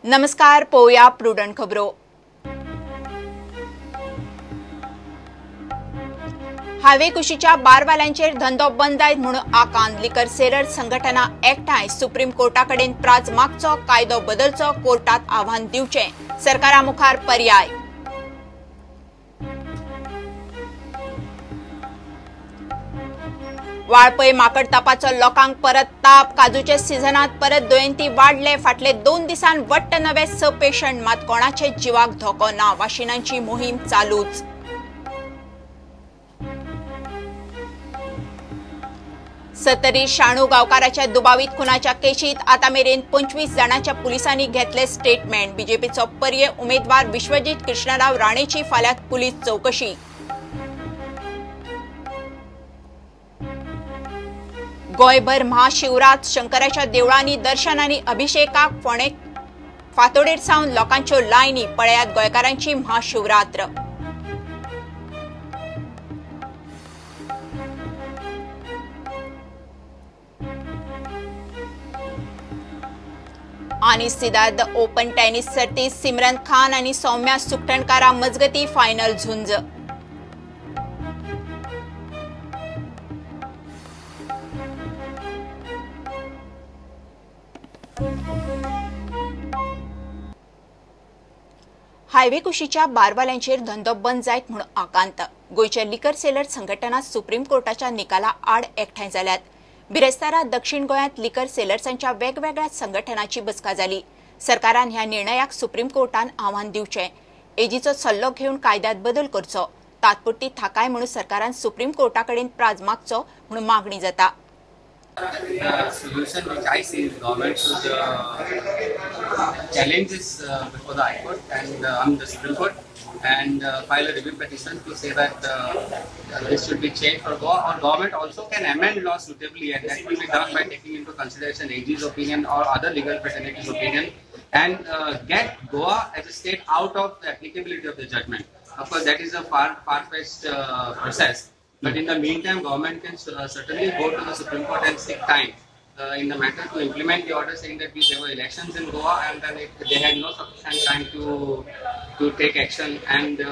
नमस्कार, पोवया प्रुडंट खबरो. हायवे कुशीच्या बारवाल्यांचेर धंदो बंद जायत म्हणून आकांत. लिकर सेलर संघटना एकठांय सुप्रीम कोर्टा कडेन प्राज मागचो, कायदो बदलचो, कोर्टात आव्हान दिवचें, सरकारा मुखार पर्याय. वाळपय माकड तापाचो लोकांक परत ताप. काजूच्या सिजनात परत दुयेंती वाडले. फाटले 2 दिसांत वट्ट नवे 6 पेशंट, मात कोणाचे जिवाक धोको ना. वाशिनांची मोहीम चालूच. सतरी शाणू गांवकाराच्या दुबावीत खुनाच्या केशीत आता मेरेन 25 जाणांच्या पुलिसांनी घेतले स्टेटमेंट. बीजेपीचो पर्ये उमेदवार विश्वजीत कृष्णराव राणेची फाल्यां पुलीस चौकशी. गोंयभर महाशिवरात. शंकराच्या देवळांनी दर्शन आनी अभिषेकाक फोंडें फातोडेर सावन लोकांच्यो लायनी. पळयात गोंयकारांची महाशिवरात्र. आनी सिद्धार्थ ओपन टेनिस सर्तीत सिमरन खान आनी सौम्या सुखटणकारा मजगती फायनल झुंज. हायवे कुशीच्या बारवाल्यांचेर धंदो बंद जायत म्हणून आकांत. गोंयचे लिकर सेलर संघटना सुप्रीम कोर्टाच्या निकाला आड एकठांय जाल्यात. बिरेस्तारा दक्षिण गोंयांत लिकर सेलर्सांच्या वेगवेगळ्या संघटनाची बसका जाली. सरकारान ह्या निर्णयाक सुप्रीम कोर्टान आव्हान दिवचें, एजीचो सल्लो घेवन कायद्यात बदल करचो, तात्पुरती थाकाय म्हणून सरकारान सुप्रीम कोर्टा कडेन प्राज मागचो म्हणून मागणी जाता. The solution which I see is government should challenge this before the High Court and the Supreme Court and file a review petition to say that this should be changed for Goa, or government also can amend law suitably, and that will be done by taking into consideration AG's opinion or other legal fraternity's opinion and get Goa as a state out of the applicability of the judgment. Of course, that is a far-fetched process. But in the meantime, government can certainly go to the Supreme Court and seek time in the matter to implement the order, saying that there were elections in Goa and then they had no sufficient time to take action and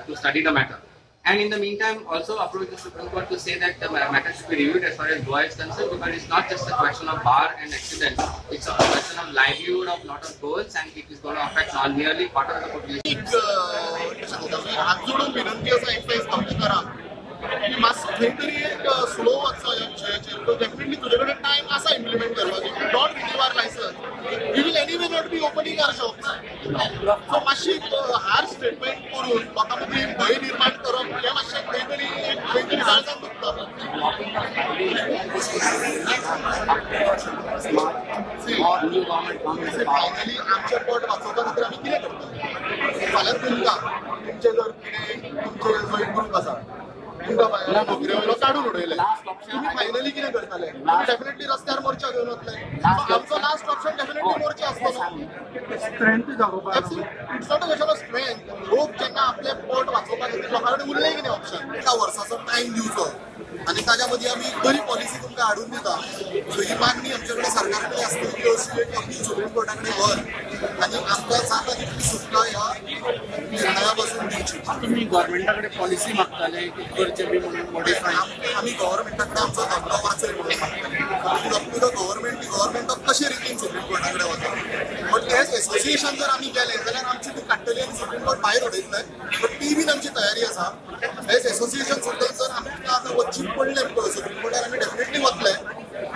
to study the matter. And in the meantime, also approach the Supreme Court to say that the matter should be reviewed as far as Goa is concerned, because it's not just a question of bar and accident, it's a question of livelihood of lot of Goans, and it is going to affect nearly quarter of the population. मातसो खंय तरी एक slow वचचो ह्या विशयाचेर. Definitely तुजे कडेन time आसा implement करपाक. If you don't renew our licence, we will anyway not be opening our shops. So मातशी हार्श स्टेटमेंट करून लोकां मदीं भंय निर्माण करप हें मातशें खंय तरी काळजान दुखता. फायनली आमचें पोट वाचोवपा खातीर आमी कितें करता? फाल्यां तुमकां तुमचें जर कितें तुमचो जो एक ग्रूप आसा नोकरे वयलो काडून उडयले, तुमी फायनली कितें करतले? डेफिनेटली रस्त्यार मोर्चा घेवन वतले. आमचो लास्ट ऑप्शन डेफिनेटली मोर्चा आसतलो. It's not a question of strength. लोक जेन्ना आपलें पोट वाचोवपा खातीर लोकां कडेन उरलें कितें ऑप्शन? एका वर्साचो टायम दिवचो आनी ताच्या मदीं आमी बरी पॉलिसी तुमकां हाडून दिता. सो ही मागणी आमचे कडेन सरकारा कडेन आसतली की अशी एक अपील सुप्रीम कोर्टा कडेन व्हर आनी आमकां जाता तितली सुटका ह्या निर्णया पासून दिवची. तुमी गव्हर्मेंटा कडेन पॉलिसी मागताले करचे बी म्हणून मॉडिफाय? आमी गव्हर्मेंटा कडेन आमचो धंदो वाचय म्हणून मागता. Up to the government, ती गव्हर्मेंट कशे रितीन सुप्रीम कोर्टा कडेन वता. बट एज एसोसिएशन जर आमी गेले जाल्यार आमची ती काडटली आनी सुप्रीम कोर्ट भायर उडयतले. बट ती बीन आमची तयारी आसा. एज एसोसिएशन सुद्दां जर आमकां आतां वच्ची पडलें सुप्रीम कोर्टार आमी डेफिनेटली वतले.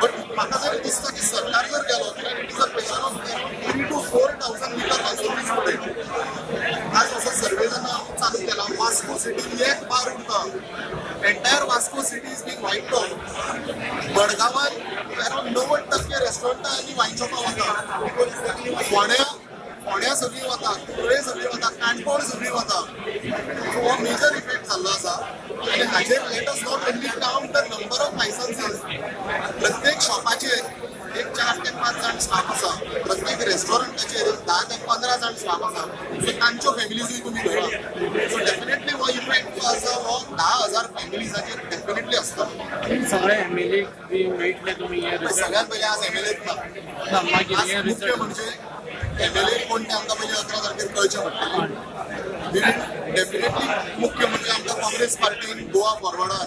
बट म्हाका जर दिसता की सरकार जर गेलो जाल्यार it is a question of 3 to 4,000 liquor licences फुडें. आज असो सर्वे जेन्ना चालू केला, वास्को सिटीन एक बार उरता. Entire Vasco city is being wiped off. मडगांवान अरावंड 90% रेस्टॉरंटां आनी वायन शॉपां वता. फोंड्या सगळीं वता, कुंकळे सगळीं वता, काणकोण सगळीं वता. सो हो मेजर इफेक्ट जाल्लो आसा. आनी हाजेर let us not only count the number of licences. प्रत्येक शॉपाचेर एक 4 ते 5 जाण स्टाफ आसा, प्रत्येक रेस्टॉरंटाचेर 10 ते 15 जाण स्टाफ आसा. सो तांच्यो फॅमिलीजूय तुमी धरा. सो डेफिनेटली हो इफेक्ट जो आसा हो 10,000 फॅमिलीजाचेर डेफिनेटली आसता. सगळे एम एल ए बी मेळटले तुमी? सगळ्यात पयलीं आज एम एल ए ना. मुख्य म्हणजे एमएलए कोण ते आमकां पयलीं 11 तारखेर कळचें पडटलें. डेफिनेटली मुख्य म्हणजे आमकां काँग्रेस पार्टीन, गोवा फॉरवर्डान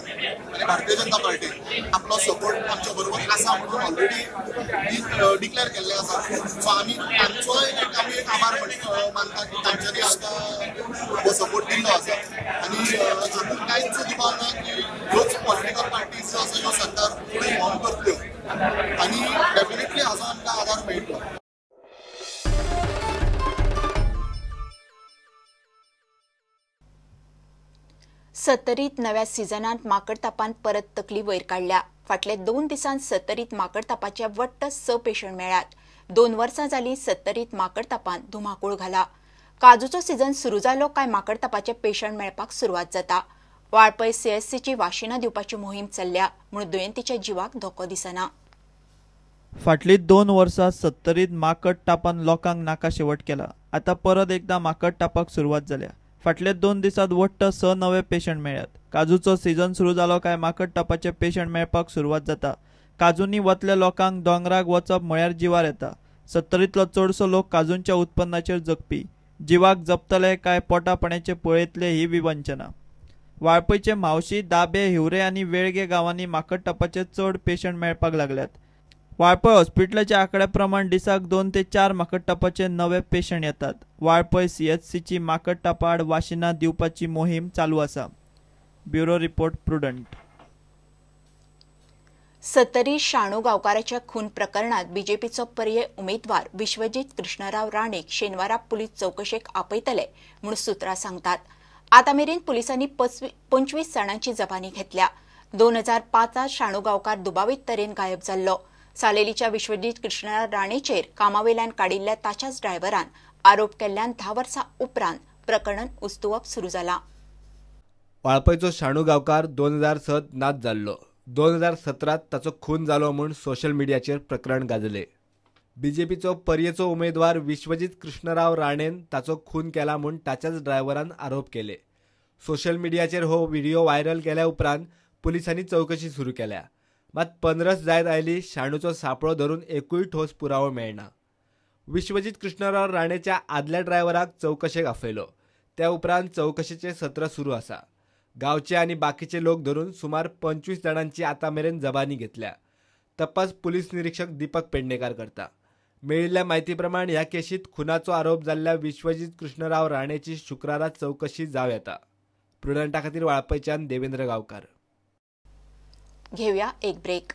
आनी भारतीय जनता पार्टीन आपलो सपोर्ट आमच्या बरोबर आसा म्हणून ऑलरेडी डिक्लेअर केल्लें आसा. सो आमी तांचोय एक आमी एक आभार मानता की तांच्यांनी आमकां हो सपोर्ट दिल्लो आसा. आनी हातूंत कांयच दुबाव ना की ह्योच पॉलिटिकल पार्टीज ज्यो आसा ह्यो सरकार फुडें फॉर्म करतल्यो आनी डेफिनेटली हाचो आमकां आदार मेळटलो. सत्तरीत नव्या सिजनांत माकडतापान परत तकली वयर काडल्या. फाटले 2 दिसांत सत्तरीत माकडतापाचे वट्ट 6 पेशंट मेळ्ळ्यात. 2 वर्सां जालीं सत्तरीत माकडतापान धुमाकूळ घाला. काजूचो सिजन सुरू जालो काय माकडतापाचे पेशंट मेळपाक सुरवात जाता. वाळपय सीएससीची वाशिनां दिवपाची मोहीम चल्ल्या म्हूण दुयेंतीच्या जिवाक धोको दिसना. फाटलीं 2 वर्सां सत्तरीत माकड तापान लोकांक नाका शेवट केला. आतां परत एकदां माकड तापाक सुरवात जाल्या. फाटले 2 दिसांत वट्ट 6 नवे पेशंट मेळ्ळ्यात. काजूचो सिजन सुरू जालो काय माकड तापाचे पेशंट मेळपाक सुरवात जाता. काजूंनी वतल्या लोकांक दोंगराक वचप म्हळ्यार जिवार येता. सत्तरींतलो चडसो लोक काजूंच्या उत्पन्नाचेर जगपी. जिवाक जपतले काय पोटा पाण्याचे पळयतले ही विवंचना. वाळपयचे म्हावशी, दाबे, हिवरे आनी वेळगे गांवांनी माकड तापाचे चड पेशंट मेळपाक लागल्यात. वाळपय हॉस्पिटलाच्या आंकड्या प्रमाण दिसाक 2 ते 4 माकडतापाचे नवे पेशंट येतात. वाळपय सीएचसीची माकडतापा आड वाशिनां दिवपाची मोहीम चालू आसा. Bureau report, Prudent. Sattari Shanu गांवकाराच्या खून प्रकरणात बीजेपीचो पर्याय उमेदवार विश्वजीत कृष्णराव राणेक शेनवारा पुलीस चौकशेक आपयतले म्हूण सूत्रां सांगतात. आतां मेरेन पुलिसांनी 25 जाणांची जबानी घेतल्या. 2005 शाणू गांवकार दुबावीत तरेन गायब जाल्लो. सालेलीच्या विश्वजीत कृष्णराव राणेचेर कामावेल्यान काडिल्ल्या ताच्याच ड्रायव्हरान आरोप केल्ल्यान 10 वर्सां उपरांत प्रकरण उस्तुवप सुरू जाला. वाळपयचो शाणू गांवकार 2006 नाच जाल्लो. 2017 ताचो खून जालो म्हूण सोशल मिडियाचेर प्रकरण गाजले. बीजेपीचो पर्येचो उमेदवार विश्वजीत कृष्णराव राणेन ताचो खून केला म्हूण ताच्याच ड्रायव्हरान आरोप केले. सोशल मिडियाचेर हो व्हिडिओ व्हायरल केल्या उपरांत पुलिसांनी चवकशी सुरू केल्या. मात 15 जायत आयली शाणूचो सापळो धरून एकूय ठोस पुरावो मेळना. विश्वजीत कृष्णराव राणेच्या आदल्या ड्रायव्हराक चवकशेक आपयलो. त्या उपरांत चवकशेचें सत्र सुरू आसा. गांवचे आनी बाकीचे लोक धरून सुमार 25 जाणांची आतां मेरेन जबानी घेतल्या. तपास पुलीस निरीक्षक दीपक पेडणेकार करता. मेळिल्ल्या म्हायती प्रमाण ह्या केशीत खुनाचो आरोप जाल्ल्या विश्वजीत कृष्णराव राणेची शुक्रारा चवकशी जावं येता. प्रुडंटा खातीर वाळपयच्यान देवेंद्र गांवकार. घेऊया एक ब्रेक.